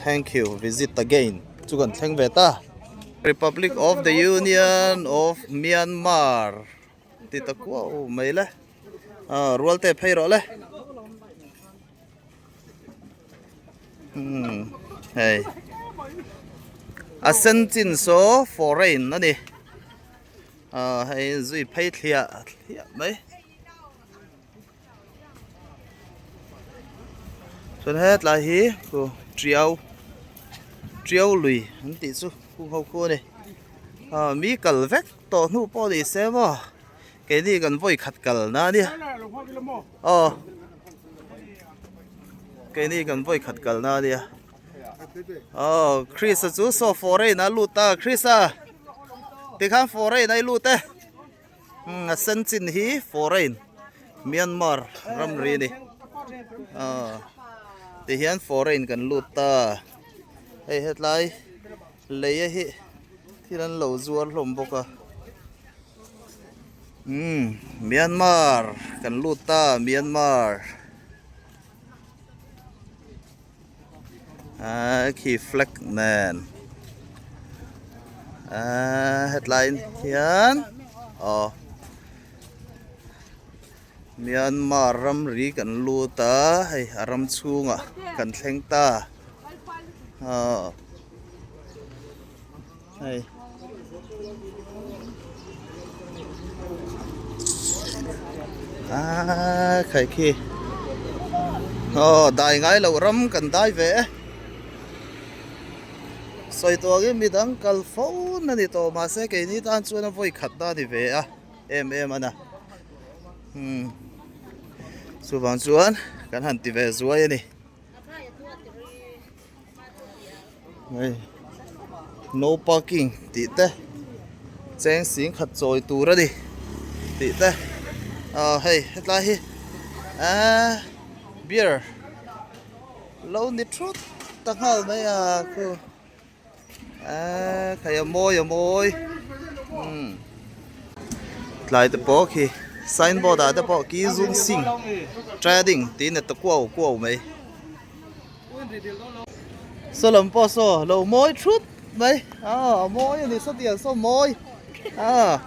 Thank you visit again chu kan thleng ve ta. Republic of the Union of Myanmar ti ta kuau mai le ah rual te phei rawh le umm hei a sen chin saw foreign a ni ah hei zui phei thliah thliah mai. Chuan hetlai hi khu tiau tiau lui an tih chu khu ho khu a ni ah mi kal vek tawh hnu pawh ni se maw keini kan vawi khat kal na a nia aw keini kan vawi khat kal na a nia aw Christ-a chu saw foreign a lut ta Christ-a tikhan foreign a i lut e. A sen chin hi foreign Myanmar ramri a ni aw ti hian foreign kan lut ta hei hetlai lei a hi thil an lo zuar hlawm bawk a umm Myanmar kan lut ta Myanmar Ahh khi flag nen ahh hetlai hian aw Myanmar ramri kan lut a hei a ram chhungah kan thleng ta aw hei. Aaa khai khi aw dai ngai loh ram kan dai ve e sawi tawh angin midang kal fo na ni tawh mahse keini tan chuan a vawi khat na a ni ve a em em a na umm chuvang chuan kan han ti ve zuai a ni. Hei no parking tih te cheng sing khat chawi tur a ni tih te ah hei hetlai hi ahh beer lo ni thut ta nghal mai a khu ahh khai a mawi a mawi umm tlai te pawh khi signboard ah te pawh ki zum sing trading tih na ta kuau kuau mai. Saw lam pawh saw lo mawi thut mai a mawi a ni sawtiang saw mawi a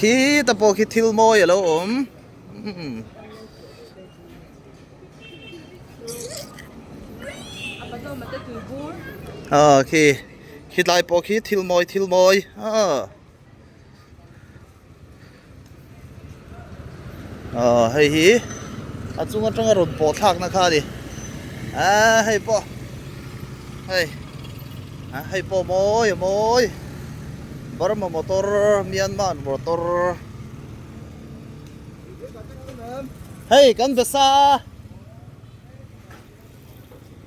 Khi ta pawh khi thil mawi a lo awm. Aw khi khi tlai pawh khi thil mawi thil mawi aw. Aw hei hi a chung atanga rawn pawh thlakna kha a ni. Aaa hei pawh hei a hei pawh mawi a mawi Burma motor Myanmar motor hei kan be sa a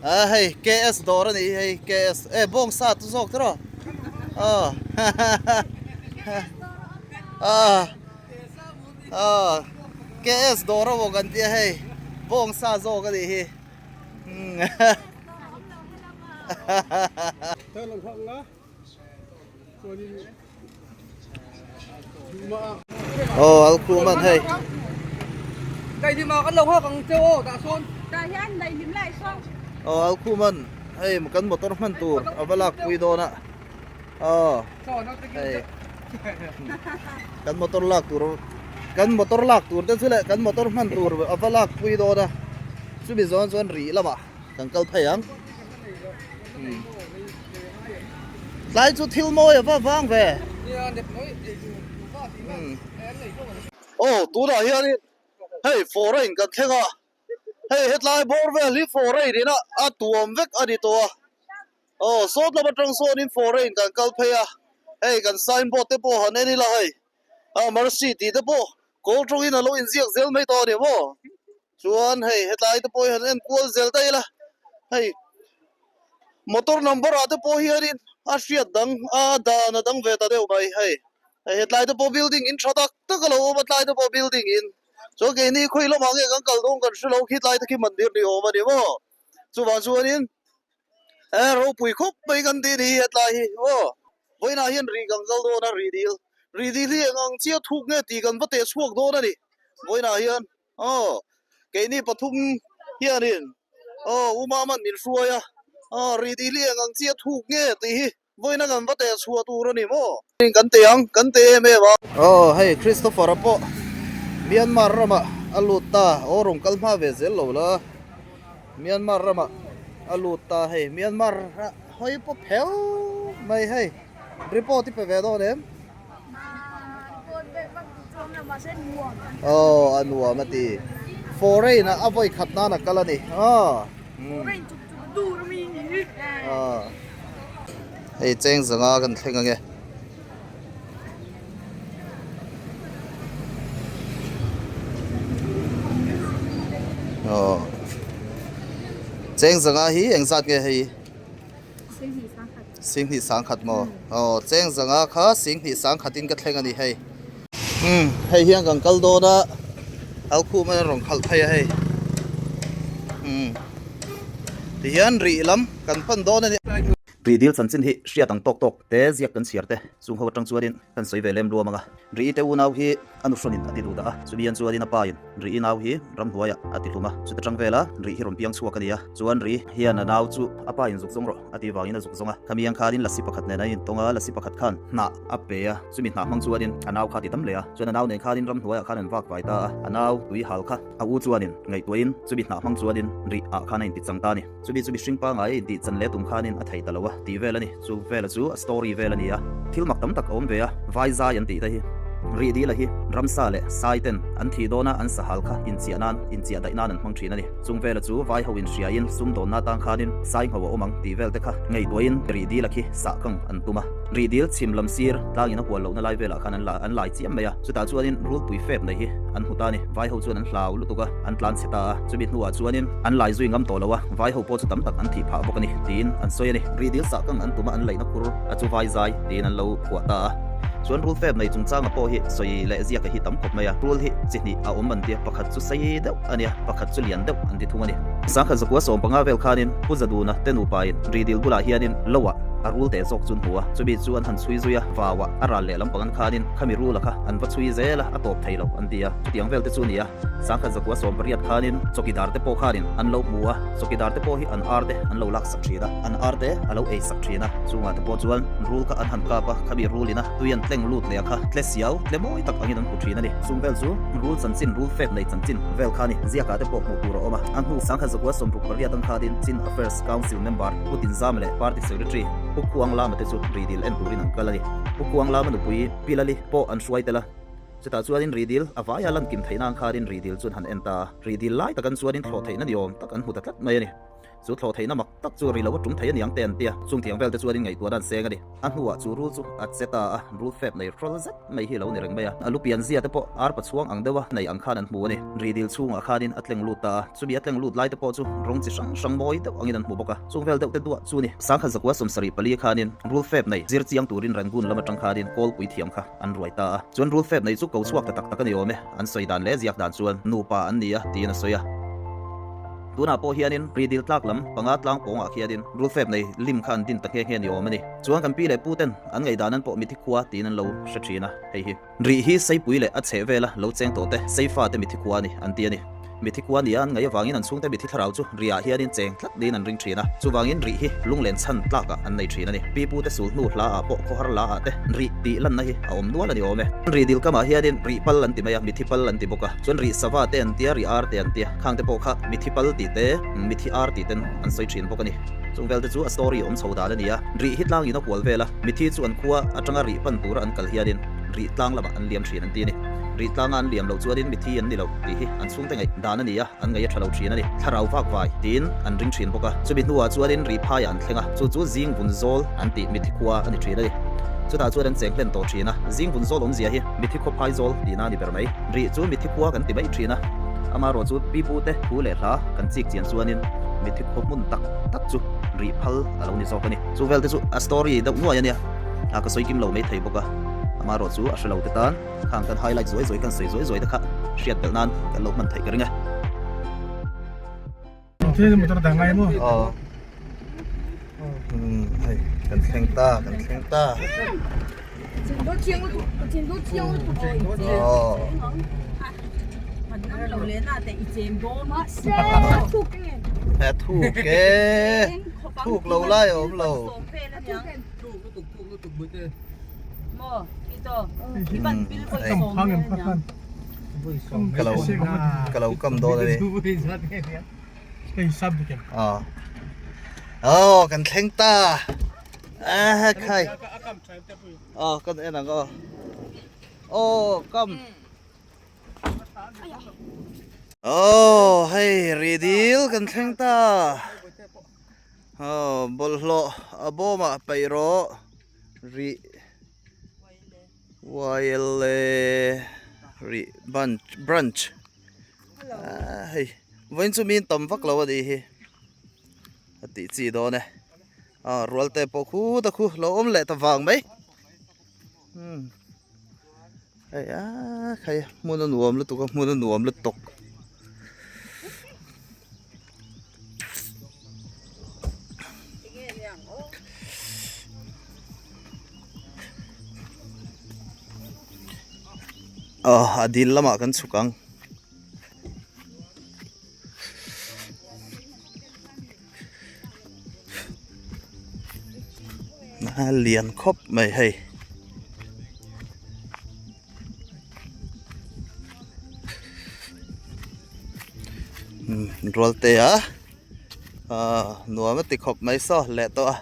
a hei KS dawr a ni hi hei KS e bawng sa tu zawk tiraw aw a. Aw KS dawr a maw kan tia hei bawng sa zawk a nih hi aw al khum an hei aw al khum an hei kan motor hman tur a va lak pui dawn a. Aw hei kan motor lak tur kan motor lak tur te chu leh kan motor hman tur a va lak pui dawn a chumi zawn chuan rih lamah kan kal phei ang tlai chu thil mawi a va vang ve aw tunah hianin hei foreign kan thleng a hei hetlai bawr vel hi foreign in a tuam vek a ni tawh a. Aw sawt lam atang sawnin foreign kan kal phei a, hei kan signboard te pawh han en ila hei a mercy tih te pawh kawl tawngin a lo inziak zel mai tawh a ni maw? Chuan hei hetlai te pawh hi han en kual zel daih ila hei motor number ah te pawh hianin a hriat dang a dan a dang ve ta deuh mai hei hei hetlai te pawh building in tha tak tak a lo awm a tlai te pawh building in chuan keini khawi lamah nge kan kal dawn kan hre lo khi tlai te khi mandir ni awm a ni maw? Chuvang chuanin. E ropui khawp mai kan tih ni hi hetlai hi aw. Vawiinah hian rih kan kal dawn a, rih dil. Rih dil hi eng ang chiah thuk nge tih kan va teh chhuak dawn a ni. Vawiinah hian aw keini pathum hianin aw U Mama'n min hruai a, aw rih dil hi eng ang chiah thuk nge tih hi vawiina kan va teh chhuah tur a ni maw? Kan teh ang, kan teh em em a. Aw hei Christopher-a pawh Myanmar ramah a lut ta, aw rawn kal hma ve zel lo la. Myanmar ramah a lut ta hei Myanmar a hawi pawp pheu mai hei report i pe ve dawn em? Aw a nuam a ti foreign ah a vawi khat nan a kal a ni aw hei cheng zanga kan thleng ange. Aw cheng zanga hi eng zat nge hei singhnih sangkhat maw aw cheng zanga kha singhnih sangkhat in ka thleng a ni hei umm hei hian kan kal dawn a alkhum a rawn khalh phei a hei umm tihian rih lam kan pan dawn a ni. Rih dil chanchin hi hriat ang tawk tawk te ziak kan chhiar te chung ho atang chuanin kan sawi ve lem luam ang a. Rih te unau hi a nuhrawnin a ti duh dah a, chumi an chuanin a pa in Rih i nau hi ramhnuaiah a ti hlum a, chuta tang vela Rih hi rawn piang chhuak a ni a, chuan Rih hian a nau chu a pa in zuk zawng rawh a tih vangin a zuk zawng a, khami ang khanin lasi pakhat nen an intawng a, lasi pakhat khan hnah a pe a, chumi hnah hmang chuanin a nau kha a ti dam leh a, chuan a nau nen khanin ramhnuaiah khan an vak vai ta a, a nau tui hal kha a u chuanin ngaihtuahin chumi hnah hmang chuanin Rih ah khan a inti chang ta a ni. Chumi chu mihring pangai a intih chan leh tum khanin a thei ta lo a tih vel a ni. Chu vela chu a story vel a ni a. Thil mak tam tak a awm ve a, vai zai an tih te hi. Rih dila hi ramsa leh sai ten an thih dawna an sahal kha inchiah nan, inchiah daih nan an hmang thin a ni. Chung vela chu vai ho inhriain sum dawnna atang khanin sai ngho a awm ang tih vel te kha ngaihtuahin rih dila khi sah kang an tum a. Rih dil chhim lam sir tlangin a hual lohna lai velah khan an la an lai chiam mai a. Chutah chuanin rulpui fep nei hi an hmu ta a ni. Vai ho chuan an hlau lutuk a, an tlan chhe ta a. Chumi hnuah chuanin an lai zui ngam tawh lo a, vai ho pawh chu tam tak an thih phah bawk a ni, tiin an sawi a ni. Rih dil sah kang an tum a, an laihna khur a chu vai zai tiin an lo phuah ta a. Chuan rul fep nei chungchanga pawh hi sawi leh ziaka hi tam khawp mai a. Rul hi chi hnih a awm an ti a, pakhat chu sei deuh a nia, pakhat chu lian deuh an ti thung a ni. Sangkhat zakua 15 vel khanin Pu Zaduna te nupain rih dil bulah hianin loah a rul teh zawk chu an hmu a, chumi chu an han chhui zui a, vauah a ral leh lampang an khanin khami rula kha an va chhui zel a, a tawp thei lo an ti a, chutiang vel te chu a ni a. Sangkhat zakua 80 khanin chawkidar te pawh khanin an lo hmu a, chawkidar te pawh hi an ar te an lo lak sak thin a, an ar te a lo ei sak thin a, chungah te pawh chuan rul kha an han kap a, khami rul ina tui an tleng lut leh a kha tle siau, tle mawi tak angin an hmu thin a ni. Chung vel chu rul chanchin, rul fek nei chanchin vel kha a ni. Ziakah te pawh hmuh tur a awm a, a hnu sangkhat zakua 68 ang khanin Chin Affairs Council member Pu Tinzama leh Party Secretary Pu Khuang Lama te chu rihdil en turin an kal a ni. Pu Khuang Lama nupui Pi Lali pawh an hruai tel a. Chutah chuanin rihdil a vaia lan kim theihna ang khanin rihdil chuan han en ta a, rihdil lai takan chuanin thlawh theihna ni awm tak an hmu ta tlat mai a ni. Chu thlawh theihna mak tak chu ri lo a tum thei a ni ang te an ti a, chung thiang vel te chuanin ngaihtuahna an seng a ni. A hnuah chu rul chu a che ta a, rul fep nei hrawl zet mai hi a lo ni reng mai a, a lu pian zia te pawh arpa chhuang ang deuha nei ang khan an hmu a ni. Rihdil chhungah khanin a tleng lut ta a, chumi a tleng lut lai te pawh chu rawng chi hrang hrang mawi deuh angin an hmu bawk a, chung vel deuh te duah chu ni. Sangkhat zakua 74 khanin rul fep nei zir chiang turin Rangoon lam atang khanin kawlpui thiam kha an ruai ta a. Chuan rul fep nei chu ko chhuak ta tak tak a ni awm e, an sawi dan leh ziak dan chuan nupa an ni a tiin a sawi a. Tunah pawh hianin ridil tlak lam panga tlang pawngah khianin rul fep nei lim kha an din ta nghe nghe ni awm a ni. Chuan kan pi leh pu ten an ngaihdan an pawh mithi khua tiin an lo hre thin a, hei hi. Rih hi Seipui leh a chheh vela lo cheng tawh te Seifa te mithi khua a ni an ti a ni. Mithi khua nia an ngaih avangin an chhungte mithi thlarau chu rihah hianin cheng tlat niin an ring thin a, chuvangin rih hi lunglen chhan tlakah an nei thin a ni. Pi pu te sul hnu hla ah pawh khawhar la ah te rih tih lanna hi a awm nual a ni awm e. Rih dil kamah hianin rih pal an ti mai a, mithi pal an ti bawk a, chuan rih sava te an tia, rih ar te an tia, khang te pawh kha mithi pal tih te, mithi ar tih ten an sawi thin bawk a ni. Chung vel te chu a story awm chho dan a ni a, rih hi tlangin a hual vel a, mithi chu an khua atanga rih pan tura an kal hianin rih tlang lamah an liam thin an ti a ni. Rih tlanga an liam loh chuanin mithi an ni lo tih hi an chhungte ngaih dan a ni a, an ngaih a tha lo thin a ni. Thlarau vak vai tiin an ring thin bawk a. Chumi hnuah chuanin rih phaiah an thleng a, chu chu zing vun zawl an tih mithi khua a ni thin a ni. Chutah chuan an cheng hlen tawh thin a, zing vun zawl awmzia hi mithi khaw phai zawl tihna a ni ber mai. Rih chu mithi khua kan ti mai thin a, amaherawh chu pi pu te thu leh hla kan chik chian chuanin mithi khaw hmun tak tak chu rih phal a lo ni zawk a ni. Chu vel te chu a story deuh nuai a nia, a ka sawi kim lo mai thei bawk a, amaherawh chu a hre lo te tan. Khang kan highlight zuai zuai kan sawi zuai zuai te kha hriat belh nan kan lo hman theih ka ring e. Thil motor dang ngai maw? Aw. Hei. Kan thleng ta, kan thleng ta. He thuk e, thuk lo lai a awm lo. Ka lo ka lo kam dawn a ni. Aw kan thleng ta. A khai. Aw kan en ang aw. Aw kam. Aw hei ridil kan thleng ta. Aw bawlhhlawh a bawmah paih rawh rih YLA rih branch hei vawiin chu miin tam vak lo a nih hi a tih chi dawn e aw rual te pawh khu ta khu lo awm leh ta vang mai umm hei a khai hmun a nuam lutuk a hmun a nuam lutuk. Aw a dil lamah kan chhuk ang. A lian khawp mai hei. Rual te a nuam a ti khawp mai saw leh tawh a.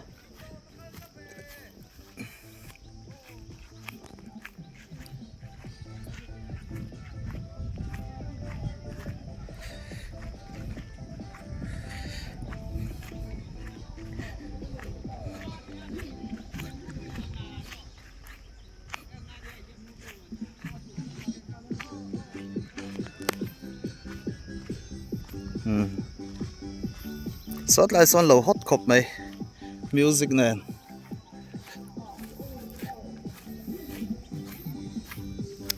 Sawtlai sawn lo hot khawp mai music nen.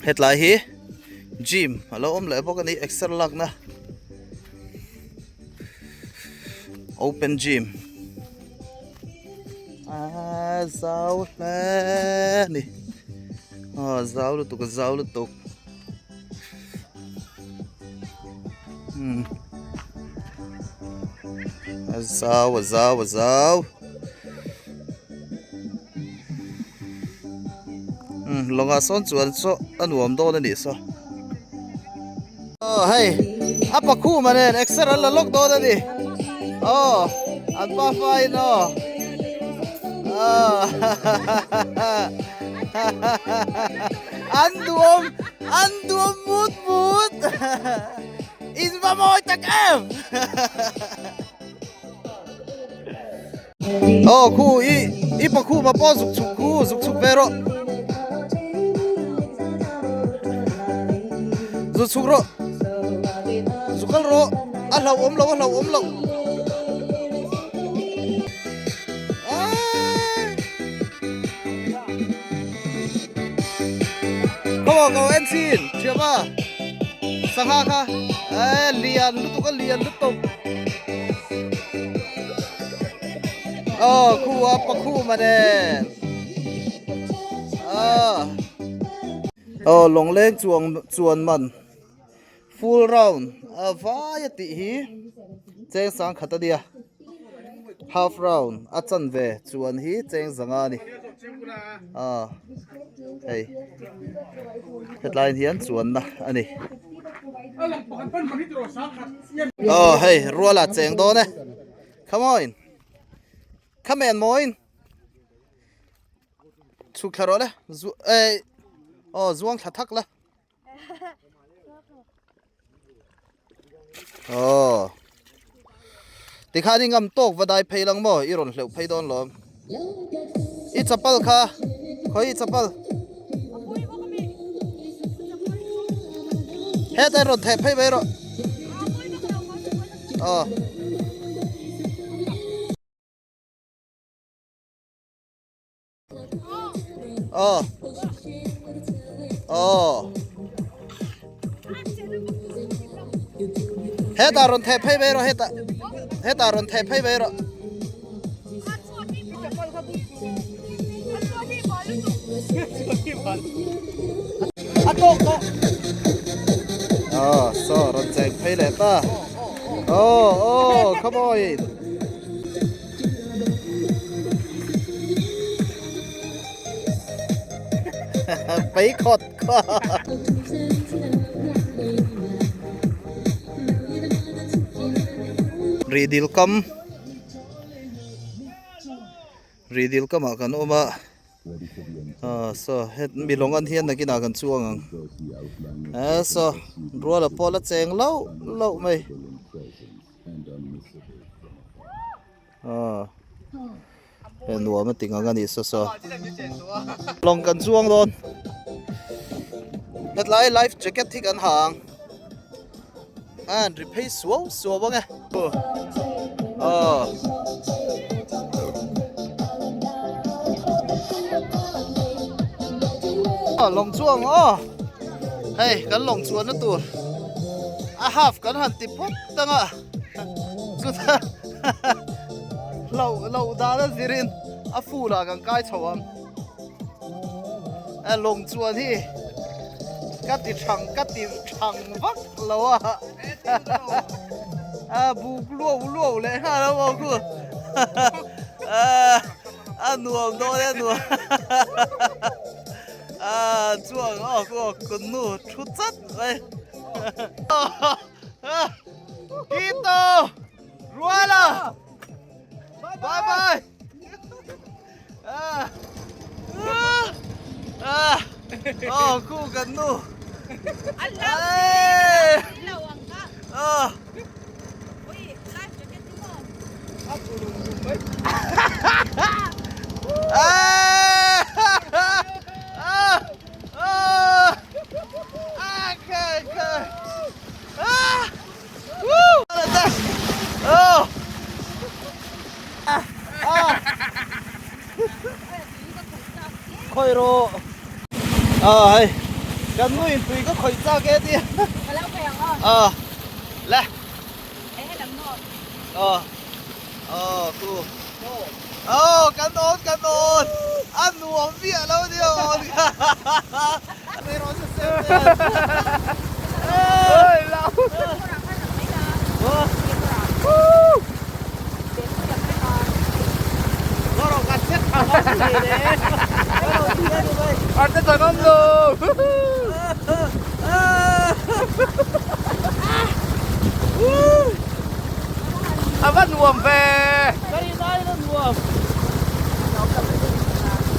Hetlai hi gym a lo awm leh bawk a ni exer lakna open gym a zau hle a ni aw zau lutuk a zau lutuk umm a zau a zau a zau umm lawngah sawn chuan saw a nuam dawn a nih saw aw hei a pakhum a nen exer an la lawk dawn a ni aw an pa faiin aw an duam an duam mut mut in va mawi tak em aw khu i i pakhum a pawh zuk chhuk khu zuk chhuk ve rawh zuk chhuk rawh zuk kal rawh a hlauhawm lo a hlauhawm lo Khaw ko en chin thiam a sangha kha e lian lutuk a lian lutuk aw khu a pakhu mane aw lawngleng chuang chuan man full round a vai a tih hi cheng sang khat a nia half round a chanve chuan hi cheng zanga a ni ah hei hetlai hian chuanna a ni aw hei rual ah cheng dawn e come on come on mawiin chhuk thla rawh le zu eh aw zuang thla thak la. Aw tikhan i ngam tawk va dai phei lang maw i rawn hleuh phei dawn lawm i chapal kha khawi i chapal hetah i rawn theh phei mai rawh aw. Aw. Aw. Hetah rawn theh phei mai rawh hetah. Hetah rawn theh phei mai rawh. A tawk tawh. Aw saw rawn cheng phei leh ta. Aw aw khawmawiin. Phei khawt khawt. Rihdil kam Rihdil kamah kan awm a. Ah saw het mi lawng an hian nakinah kan chuang ang eh saw ruala pawh la cheng loh loh mai ah he nuam a ti ngang a nih saw saw lawng kan chuang dawn hetlai life jacket hi kan ha ang an ri phei suau suau ang e. Aw. Lawng chuang aw. Hei kan lawng chuan na tur. A half kan han ti phawt tanga. Chuta lo lo dan a zirin a full ah kan kai chho ang. A lawng chuan hi ka ti thang ka ti thang vak lo a. A buk luau luau leh nghal a maw khu. A nuam dawn e nuam. A chuang aw khu kun nu thu chat mai. Kito Ruala. Bye bye. Aw khu kan nu Khawih rawh ah hei kan nu in tui ka khawih chak e tia Ka lo khawih ang aw ah le Hei helam maw aw aw khu aw kan awn kan awn a nuam viah lo nia awn kha A va nuam ve.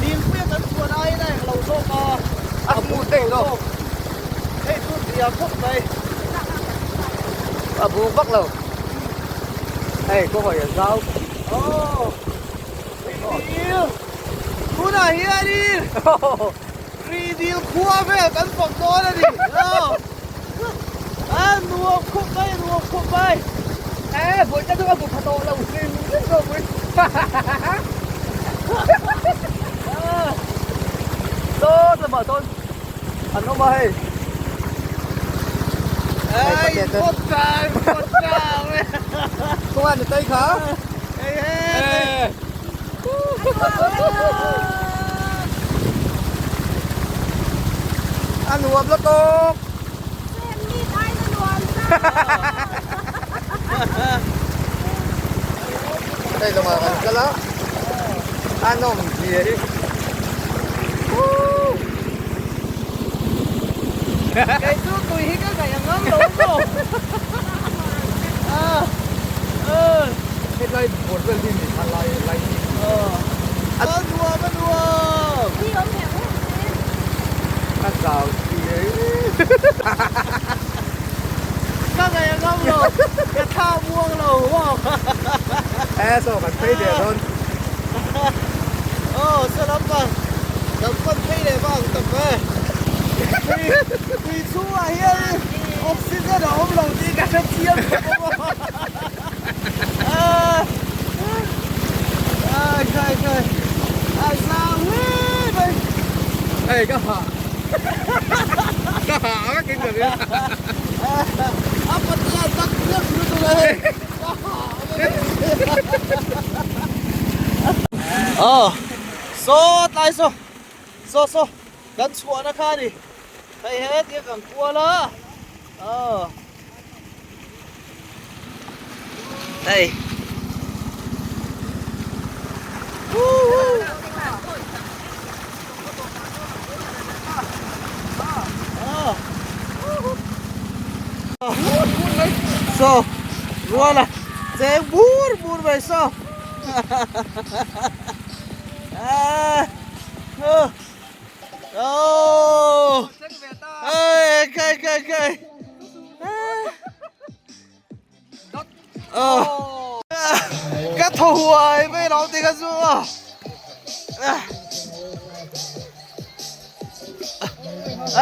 Dingpuia kan chuan aiin a englo zawk a, a hmuh theih lo. Hei chu zia khawp mai. A buk vak lo. Hei kawng ah hian zau. Aw Ridil tunah hianin Ridil khua vel kan fak dawn a ni. Aw a nuam khawp mai a nuam khawp mai. E vawi te chu a bu tha tawh lo hrim hrim zawk mai. Saw lamah sawn an awm a hei. Ei kawt tang kawt tang e. Khawngaih ni tei kha. Hei hei. A nuam la tawk. Hei lawngah kan kal a, a nawm zia hi. Kei chu tui hi ka ngaih a ngam lo maw. Hetlai bawr vel hi ni kha lai lai ni. A nuam a nuam. A zau zia hi. Ka ngaih a ngam lo, ka thla muang lo maw. E saw kan phei leh dawn. Aw saw lampang kan pan phei leh vang ang tak e. Tui tui chhungah hian oxygen a awm lo tih ka hre chiang khawp a maw. A khai khai a zau hle mai. Hei ka hah. Ka hah vek in ka ria. A patia tak lek lutuk a hei. Ka hah vek. Aw saw tlai saw saw saw. Kan chhuahna kha a ni. Hei he tia kan kual a. Aw. Hei. So, ruala cheng bur bur mai so. Ah. Oh. Hey, kai kai kai. Oh. Ka thaw huai mai lo ti kha chu aw.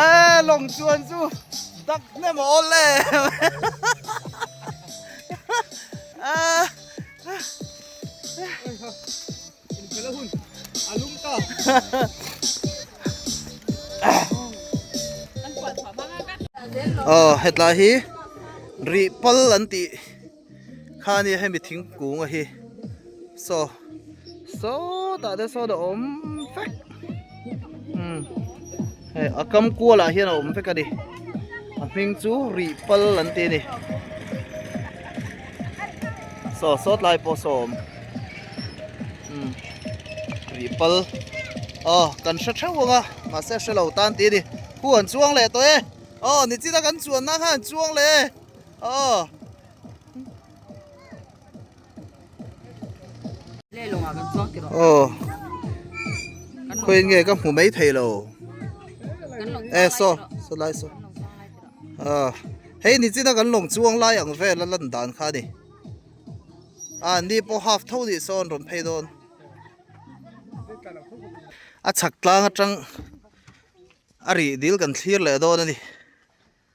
Eh, lawng chuan chu dak hnem a awl le. Ah. Aw hetlai hi rih pal an tih kha ania hemi thingkung a hi saw sawtah te sawn a awm vek umm hei a kam kual ah hian a awm vek a ni a hming chu rih pal an ti a ni saw sawtlai pawh saw a awm. Umm rih pal aw kan hre theuh ang a mahse hre lo tan tih a ni khu an chuang leh tawh e aw nichina kan chuanna khan an chuang leh e aw. Aw khawiin nge ka hmu mai thei lo e saw saw lai saw aw hei nichina kan lawng chuang lai ang vel a lan dan kha a ni. A ni pawh half tho nih sawn rawn phei dawn. A chhak tlang atang a rih dil kan thlir leh dawn a ni.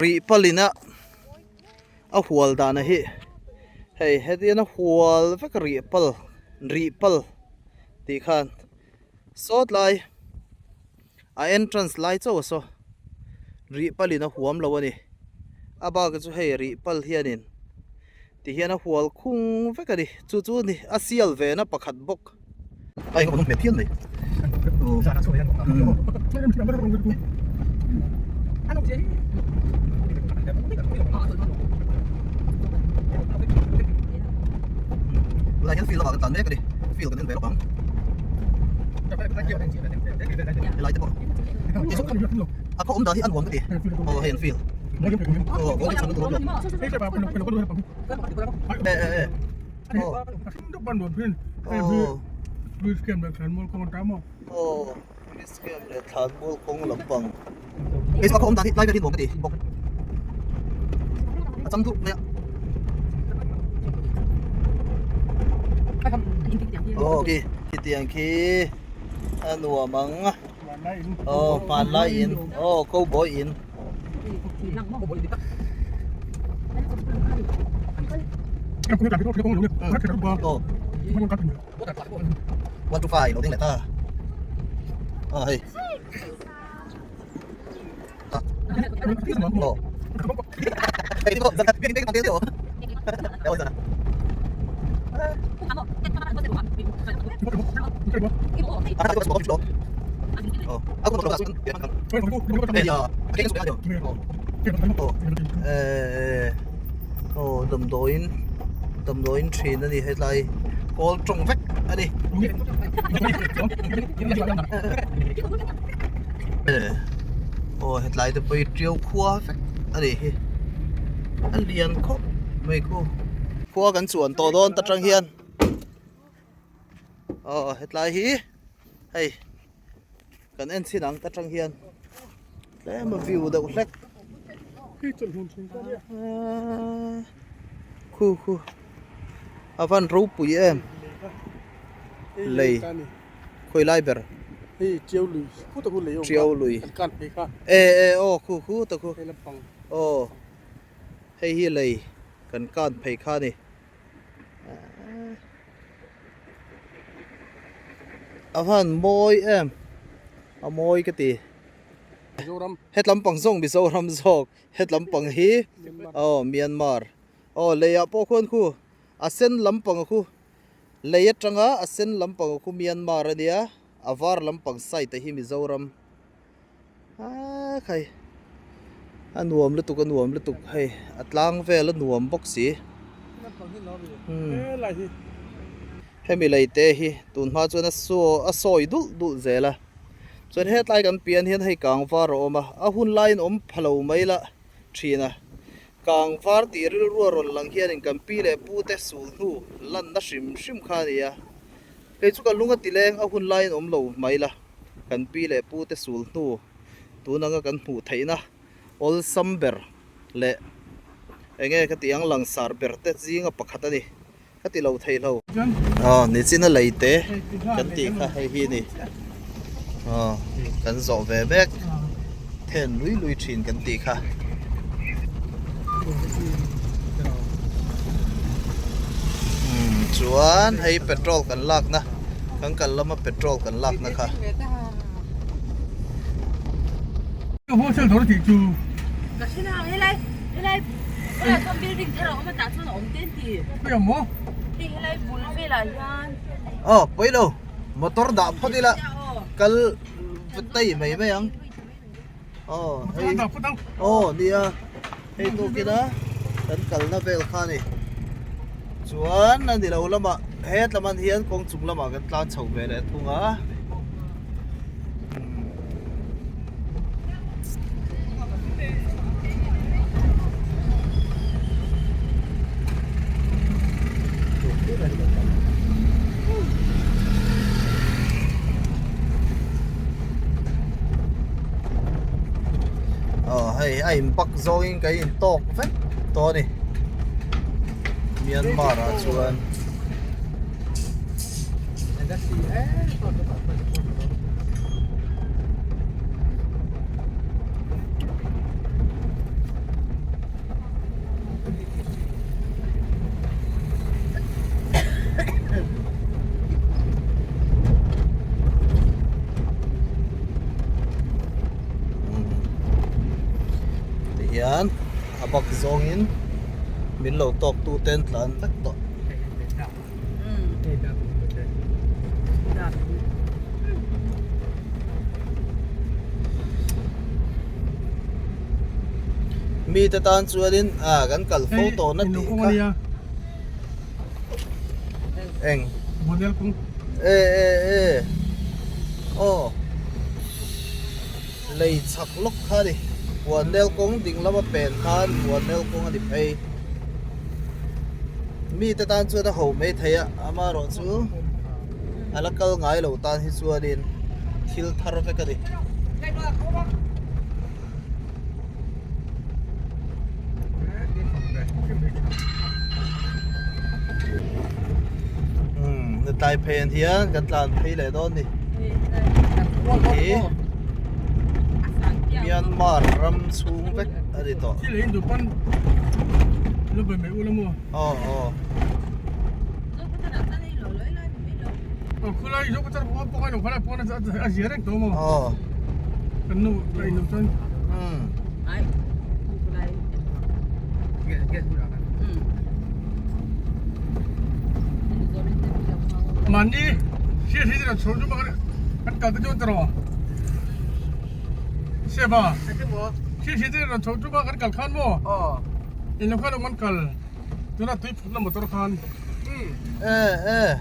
Rih palin a a hual dan a hi hei hetian a hual vek a rih pal rih pal tih khan sawt lai a entrance lai chauh a saw rih palin a huam lo a ni. A bak chu hei rih pal hianin. Ti hian a hual khung vek a ni. Chu chu ni a sial ve na pakhat bawk. A eng awm hmel phian mai. Tunah hian field lamah kan tlan mek a ni. Field kan en ve lawk ang. Helai te pawh. A khaw awm dan hi a nuam ka ti. Aw hei an field. Aw goal hi chhan na tur a awm lo. One two five lo ding leh ta a hei Aw damdawiin damdawiin thin a ni hetlai kawl tawng vek a ni. Aw hetlai te pawh hi tiau khua vek a nih hi a lian khawp mai khu. Khua kan chuan tawh dawn ta tang hian aw hetlai hi hei. Kan en chhin ang ta tang hian tlem a view deuh hlek khu khu a van ropui em lei khawi lai ber tiau lui e e aw khu khu ta khu aw hei hi lei kan kan phei kha a ni. A van mawi em a mawi ka ti hetlam pang zawng Mizoram zawk hetlam pang hi aw Myanmar aw lei ah pawh khuan khu a sen lampang a khu lei atanga a sen lampang a khu Myanmar a nia a var lampang side a hi Mizoram. A khai a nuam lutuk a nuam lutuk hei a tlang vel a nuam bawk si hemi lei te hi tun hma chuan a saw a sawi dulh dulh zel a chuan hetlai kan pian hian hei kang var a awm a a hun laiin awm pha lo mai lah thin a kang var tih rilru a rawn lang hianin kan pi leh pu te sul hnu lanna hrim hrim kha a ni a kei chu ka lung a ti leng a hun laiin awm lo mai la. Kan pi leh pu te sul hnu tun anga kan hmuh theihna awlsam ber leh enge ka tih ang langsar ber te zinga pakhat a ni ka ti lo thei lo. Aw nichina lei te kan tih kha hei hi ni aw kan zawh ve mek then lui lui thin kan tih kha. Umm chuan hei petrol kan lakna kan kal lama petrol kan lakna kha. Wholesale dawr tih chu. Ka hre nang helai helai bulah chuan building thar a awm a tah chuan a awm te an ti. Khawi awm maw? Hei helai bul velah hian. Aw pawi lo motor dah phawt ila kal tai mai mai ang. Aw hei aw nia hei tukin a kan kalna vel kha a ni chuan a ni lo lamah hetlam an hian kawng chung lamah kan tlan chho ve leh thung a. Aw hei a in pak zawngin ka in tawk vek tawh a ni Myanmar ah chuan. Tihian a bak zawngin min lo tawk tu ten tlan vek tawh. Mite tan chuanin ah kan kal fo tawh na tih kha. Eng. Model kawng. E e e. Aw. Lei chhak lawk kha a ni. Buanel kawng ding lama pen khan Buanel kawng a ni phei. Mite tan chuan a ho mai thei a, amaherawh chu a la kal ngai lo tan hi chuanin thil thar vek a ni. Umm tlai phei an hian kan tlan phei leh dawn ni hi Myanmar ram chhung vek a ni tawh aw aw aw umm e e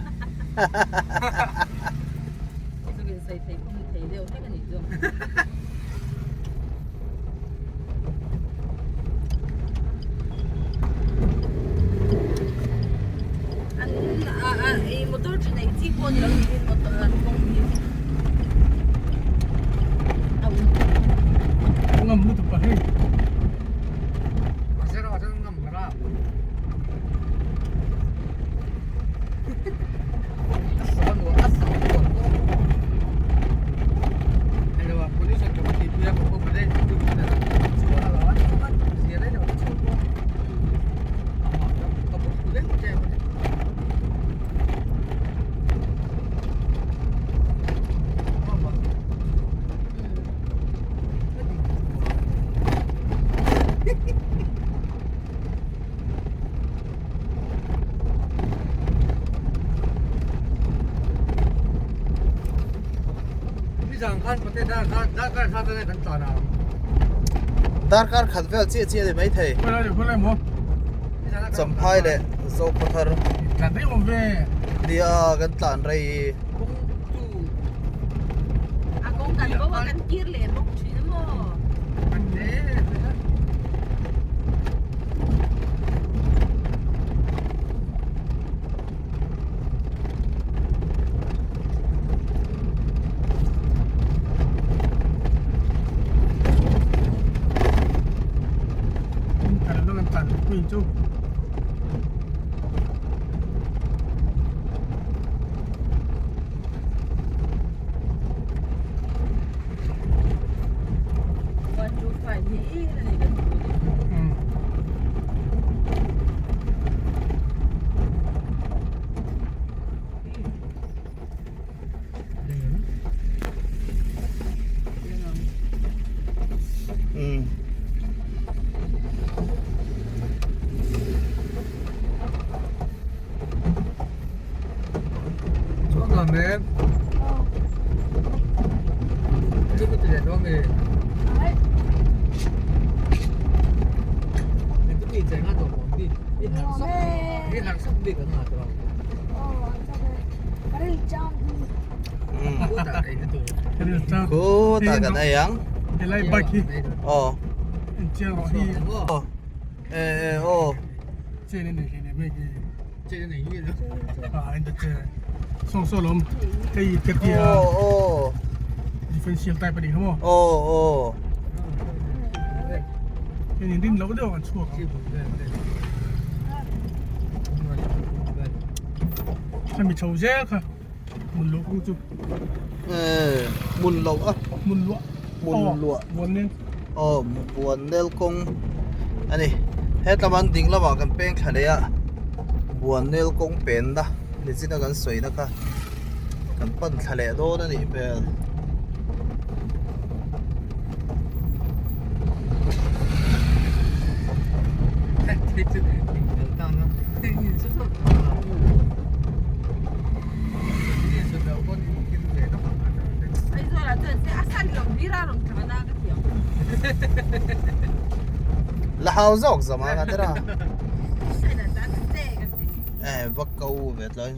Darkar khat vel chiah chiah a ni maithei. Champhai leh Zokhawthar. Nia kan tlan rei. Khutah kan ei ang aw e e aw aw aw aw aw. Hmun loh a hmun luah aw buan nel kawng a ni hetlama an ding lamah kan peng thla leh a buan nel kawng penna nichina kan sawina kha kan pan thla leh dawn a nih hmel. La hau zawk zama nga tera eh va ko ve tlai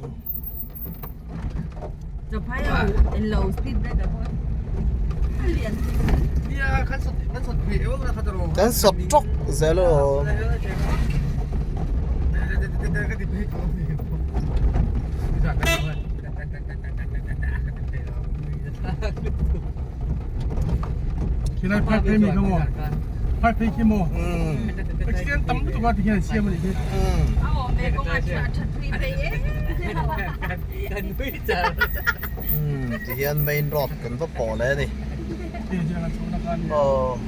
Kan sawp tawk zel aw. Umm ti hian main road kan va pawh leh a ni. Aw.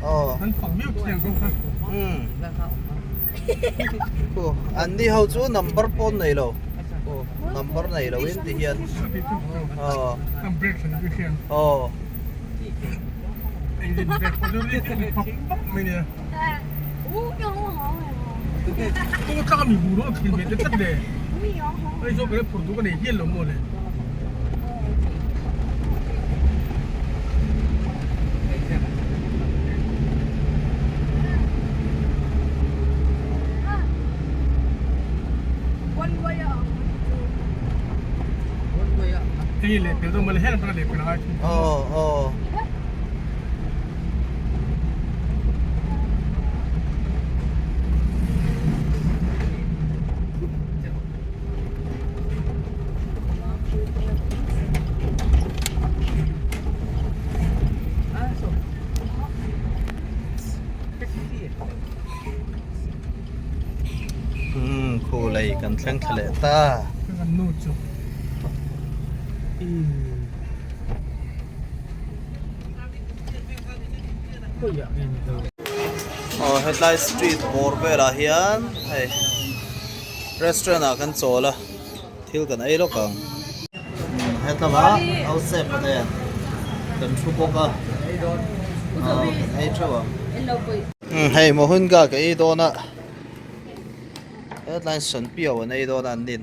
Aw. Umm. Khu an ni ho chu number pawn nei lo. Khu number nei lo in ti hian. Aw. Aw. Aw aw. Umm khu lei kan thleng thla leh ta. Aw hetlai street bawr velah hian hei restaurant ah kan chawl a thil kan ei lawk ang hetlama hausepa nen kan thu bawk a aw kan ei theuh ang hei mohunga ka ei dawn a hetlai sanpiau an ei dawn a an nin.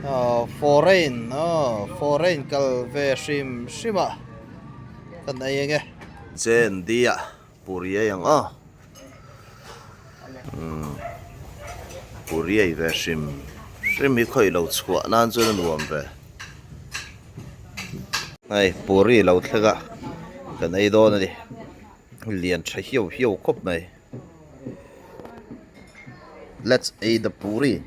Aw foreign aw foreign kal ve hrim hrim a kan ei enge. Chen dia puri ei ang aw umm puri ei ve hrim hrim hi khawi lo chhuah nan chuan a nuam ve hei puri lo thleng a kan ei dawn a ni lian tha hiau hiau khawp mai. Let's eat the puri.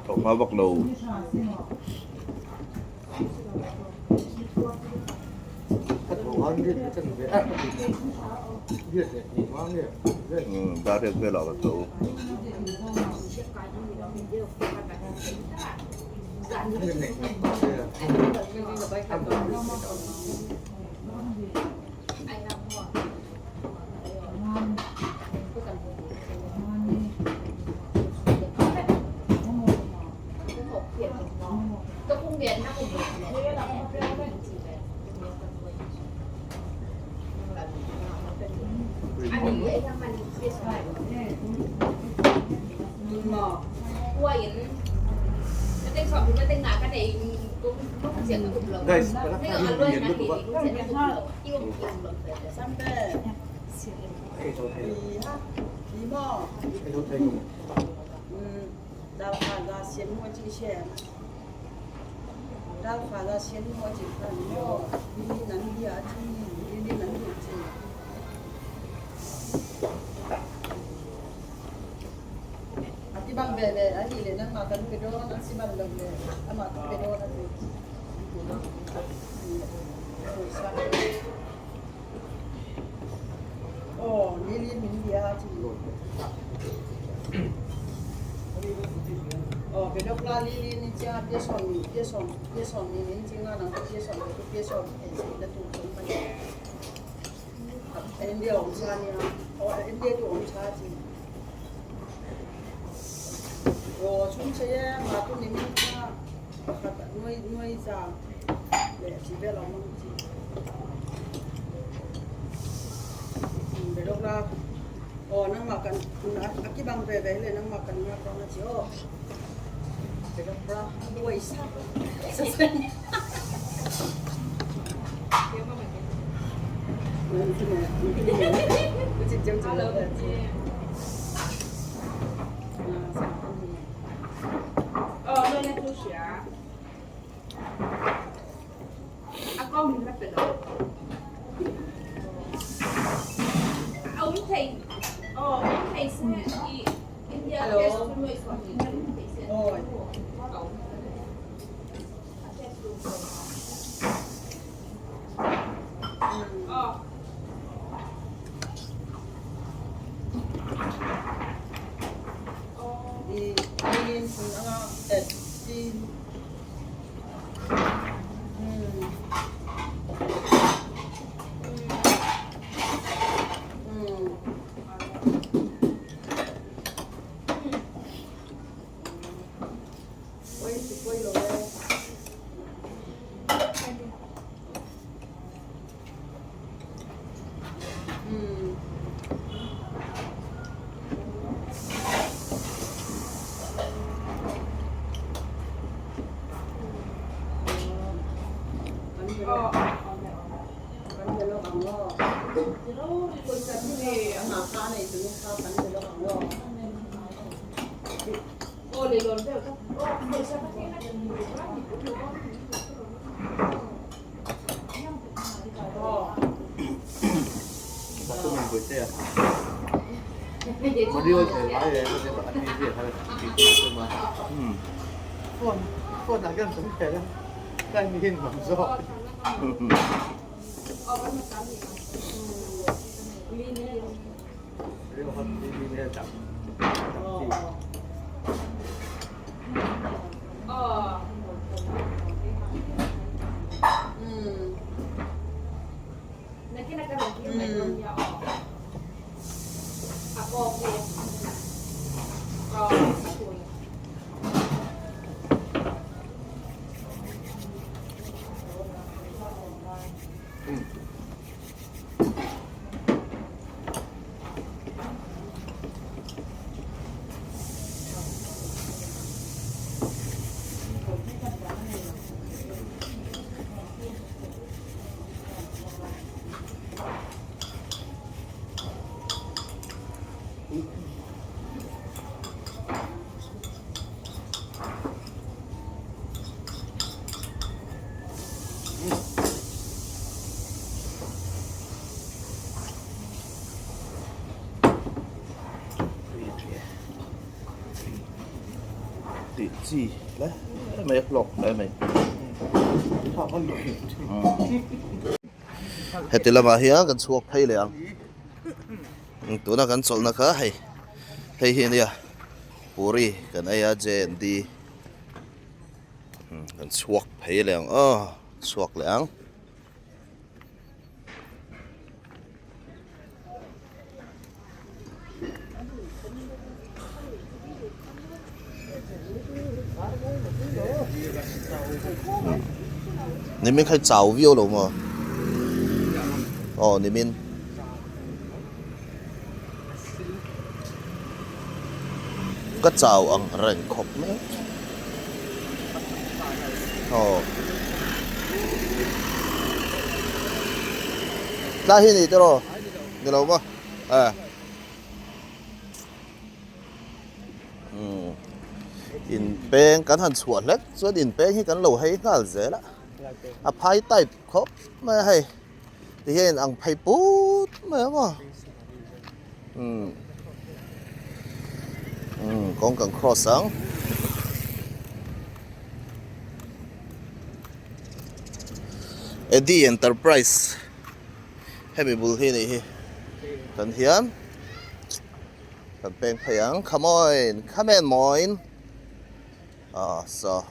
Tho hma vak lo. Dar riat velah ka tho. Tih chi hle mai a hlawk hle mai. Heti lamah hian kan chhuak phei leh ang. Tuna kan chawlhna kha hei hei hi ania puri kan ei a J and D kan chhuak phei leh ang aw chhuak leh ang. Nimin kha i chau viau lo maw? Aw nimin. Ka chau ang reng khawp mai. Aw. Tlai hi ni tiraw? Ni lo maw? Eh. In peng kan han chhuah hlek chuan in peng hi kan lo hei nghal zel a. A phai type khawp mai a hei. Ti hian in ang phei put mai a maw. Umm umm kawng kan cross ang. Eddie Enterprise hemi bul hi nih hi kan hian kan peng phei ang come on come in moin ah so.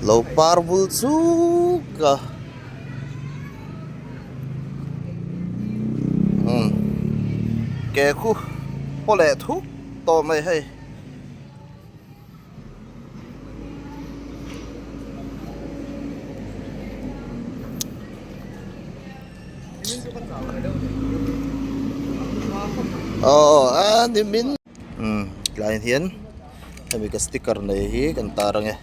Lo par vul chuk a ke khu paw leh thuk tawh mai hei. Aw a ni min umm tlaiah hian hemi ka sticker nei hi kan tar ang e.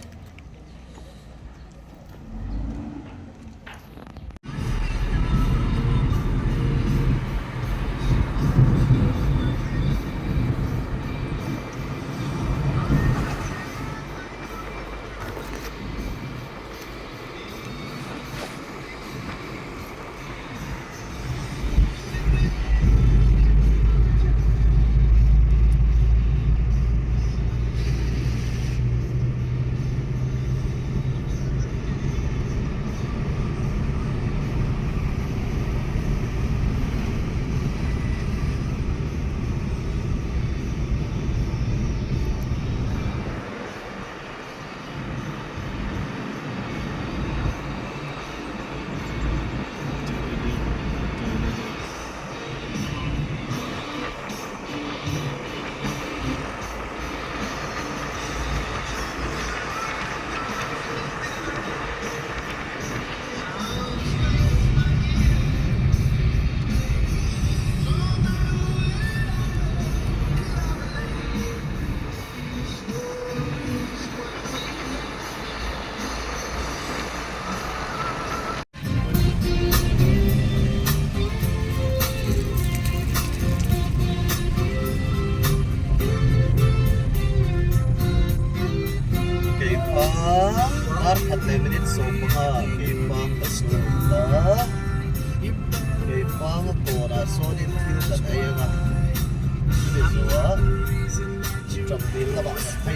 Dar khat leh minute 15 keipang ka chhut a, keipang a kawnah sawnin thil kan ei ang a, chumi zawhah chapdil lamah kan phei.